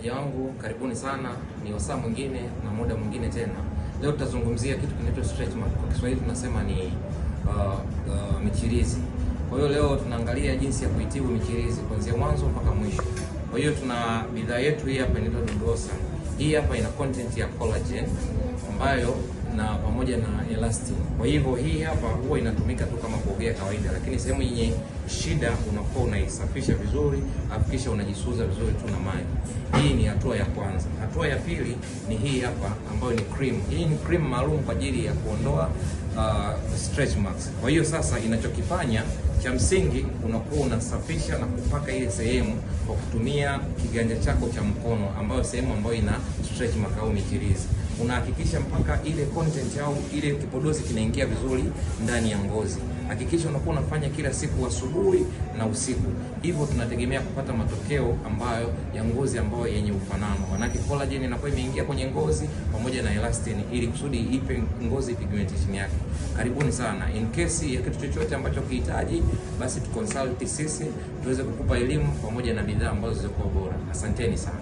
Wateja wangu karibuni sana, ni wasaa mwingine na muda mwingine tena. Leo tutazungumzia kitu kinaitwa stretch mark. Kwa Kiswahili tunasema ni michirizi. Kwa hiyo leo tunaangalia jinsi ya kuitibu michirizi kuanzia mwanzo mpaka mwisho. Kwa hiyo tuna bidhaa yetu hii hapa inaitwa Dudosa. Hii hapa ina content ya collagen ambayo na pamoja na elastin. Kwa hivyo hii hapa huwa inatumika tu kama kuogea kawaida, lakini sehemu yenye shida unakuwa unaisafisha vizuri, alafu kisha unajisuuza vizuri tu na maji. Hii ni hatua ya kwanza. Hatua ya pili ni hii hapa ambayo ni cream. Hii ni cream maalum kwa ajili ya kuondoa stretch marks. Kwa hiyo sasa inachokifanya cha msingi unakuwa unasafisha na kupaka ile sehemu kwa kutumia kiganja chako cha mkono, ambayo sehemu ambayo ina stretch mark au michirizi. Unahakikisha mpaka ile content au ile kipodozi kinaingia vizuri ndani ya ngozi. Hakikisha unakuwa unafanya kila siku asubuhi na usiku. Hivyo tunategemea kupata matokeo ambayo ya ngozi ambayo yenye ufanano. Manake collagen inakuwa imeingia kwenye ngozi pamoja na elastin ili kusudi ipe ngozi pigmentation yake. Karibuni sana. In case ya kitu chochote ambacho ukihitaji, basi tuconsult sisi tuweze kukupa elimu pamoja na bidhaa ambazo ziko bora. Asanteni sana.